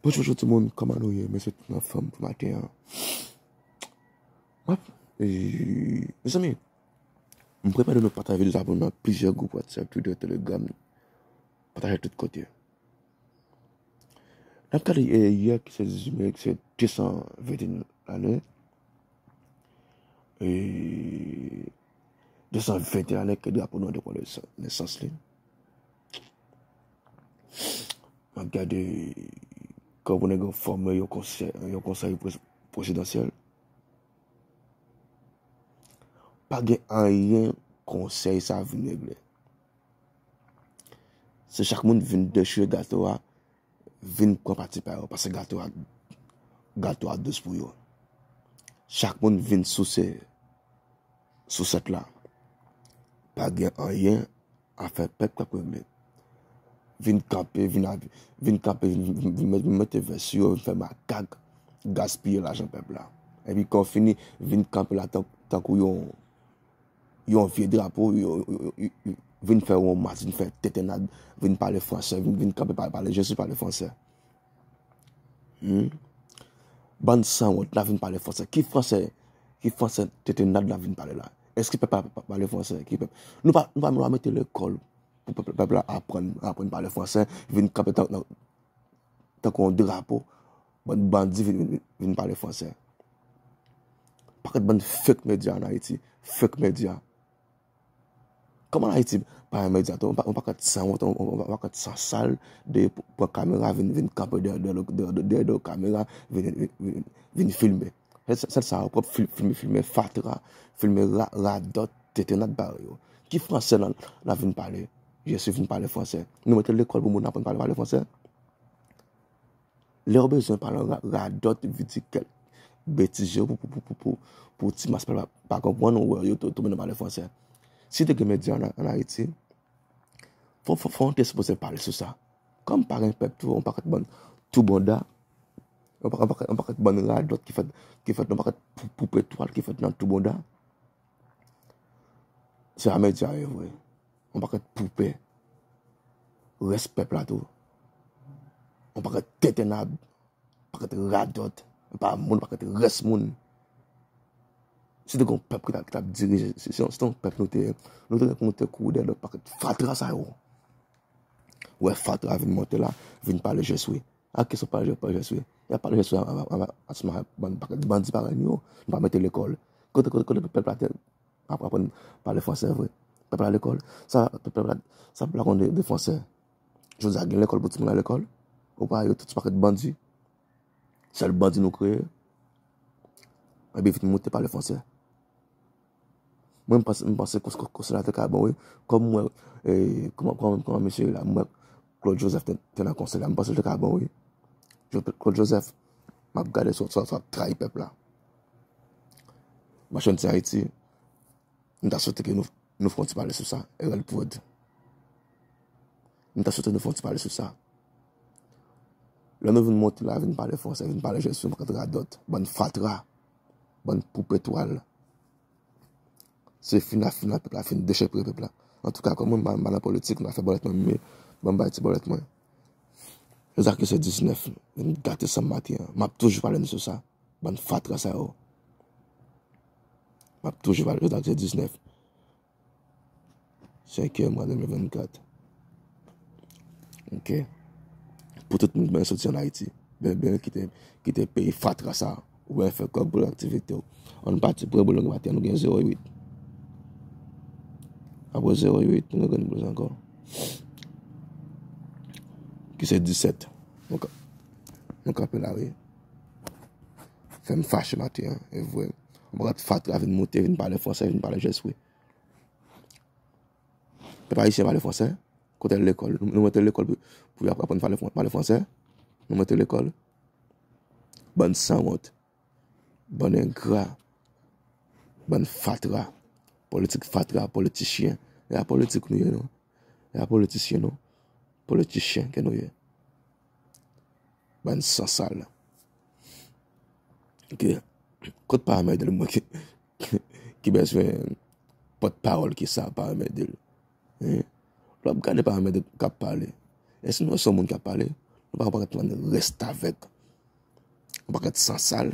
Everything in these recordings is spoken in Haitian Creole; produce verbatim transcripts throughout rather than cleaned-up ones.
Bonjou, bonjou tout moun, kòman nou ye? M swete tout anfòm pou maten an. M ap, e, mezanmi, m prepare nou pataje videyo sa pou nou nan plizyè gwoup WhatsApp, Twitter, Telegram. Pataje tout kote. N ap gade, e, yè ki se dizuit me, ki se de san venteyen ane. E, de san venteyen ane ke drapo nou an te pran nesans li. M ap gade kòman pou nèg yo fòme yon konsèy, yon konsèy prez-, prezidansyèl. Pa gen anyen konsèy sa vin regle. Se chak moun vin dechire gato a, vin pran pati pa yo, paske gato a, gato a dous pou yo. Chak moun vin souse sousèt la. Pa gen anyen afè pèp k ap regle. Vin kanpe, vin, vin kanpe, vin, vin, vin, vin mete vès sou yo, vin fè makak, gaspiye lajan pèp la. Epi kan w fini, vin kanpe la tan, tankou yon, yon vye drapo, yo, yo, yo, yo, yo vin fè yon mas, vin fè tentennad, vin pale fransè, vin, vin kanpe pale, pale Jezi, pale fransè. Hmm? Bann sanwont, n a vin pale fransè. Ki fransè, ki fransè tentennad n a vin pale la? Èske pèp la pa pale fransè? Ki pèp? Nou pa, nou pa, nou pa mete lekòl pou pèp, pèp la aprann, aprann pale fransè, vin kanpe tan, tan, tankou yon drapo, bann bandi vin, vin, vin pale fransè. Pakèt bann fake medya an Ayiti, fake medya. Kòman Ayiti pa yon medya tou? Yon pa-, yon pakèt sanwont, yon, yon, yon pakèt sansal de pran kamera, vin, vin kanpe dèyè, dèyè, dèyè, dèyè, dèyè kamera, vin, vin, vin, vin filme. Sèl, sèl sa yo pwòp fil-, filme, filme fatra, filme ra-, radòt, tentennad parèy yo. Ki fransè n a, n a vin pale? Jezi vin pale fransè. Nou mete lekòl pou moun aprann pale, pale fransè? Lè w bezwen pale ra-, radòt, ridikèl, betiz yo pou, pou, pou, pou, pou, pou ti mas pèp la pa konprann, ou wè yo tou, tou moun pale fransè. Si te gen medya an, an Ayiti, fò, fò, fò n te sipoze pale sou sa. Kòm pa gen pèp tou, yon pakèt bann toubonda, yon pa-, yon pakèt, yon pakèt bann radòt ki fèt, ki fèt, yon pakèt pou-, poupe twal ki fèt nan toubonda. Se a medya yo vre. Yon pakèt poupe. Rès pèp la tou. Yon pakèt tentennad. Pakèt radòt. Pa moun, pakèt rès moun. Si te gen yon pèp ki t ap, ki t ap dirije, si, si, si te yon pèp nou te ye, nou te gen pou nou te kouri dèyè lòt pakèt fatra sa yo. Wè fatra vin monte la, vin pale Jezi. A kisa w pale, pale Jezi? Y ap pale Jezi a, a, a, a, ansanm ak bann pakèt bandi parèy nou yo. Nou pa mete lekòl. Kote, kote, kote pèp la te ap aprann pale fransè vre? Pèp la lekòl. Sa, pèp la, sa pèp la konn de, de fransè? Jodi a gen lekòl pou timoun al lekòl? Ou pa yo tout se pakèt bandi. Sèl bandi nou kreye. Epi vin moute pale fransè. Mwen, m panse, m panse kons-, kons-, konsèy la te ka bon, wi. Kòm m wè, e, kòman, kòman, kòman mesye la, m wè Claude Joseph te, te nan konsèy la, m panse l te ka bon, wi. Jo-, Claude Joseph, m ap gade si w, si w, si w ap trayi pèp la. Machann ti Ayiti, m ta swete ke nou, nou fè yon ti pale sou sa, Erel Prod. M ta swete nou fè yon ti pale sou sa. Lè nou vin monte la, vin pale fransè, vin pale Jezi, yon pakèt radòt, bann fatra, bann poupe twal. Se fini a fini a pèp la, fin dechèpire pèp la. Antouka, kòm mwen, m pa, m pa nan politik, m pa fè bòlèt mwen, men ban m bay ti bòlèt mwen. Jodi a ki se diznèf, vin gate san m maten an. M ap toujou pale nou sou sa. Bann fatra sa yo. M ap toujou pale, jodi a ki se diznèf. Senkè mwa de mil vennkat. Ok. Pou tout moun ki byen soti ann Ayiti. Byen, byen kite, kite peyi fatra sa. Ou byen fè kòb pou aktivite w. Ann pati pou boulong maten, nou gen zewo uit. Apre zewo uit, nou gen plis ankò. Ki se disèt. Nou ka-, nou kanpe la, wi. Fè m fache maten an, e vre. Yon bagay fatra vin moute, vin pale fransè, vin pale Jezi. Pèp ayisyen pale fransè. Kote l lekòl? Nou, nou mete l lekòl pou, pou y ap aprann pale fran-, pale fransè? Nou mete l lekòl? Bann sanwont. Bann engra. Bann fatra. Politik fatra, politichyen. E a politik nou ye, non. E a politisyen, non. Politichyen ke nou ye. Bann sansal. Ok. Kot Paramèdèl mwen ki, ki, ki bezwen pòtpawòl ki sa Paramèdèl? Hein? Lè w ap gade Paramèdèl k ap pale. Èske nou wè se yon moun k ap pale? Nou pa yon pakèt moun restavèk, yon pakèt sansal.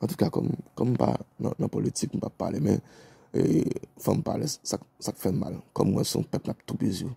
Antouka, kòm, kòm m pa nan, nan politik, m pa pale, men e, fò m pale, sa, sa k fè m mal. Kòm mwen se yon pèp n ap toupizi w.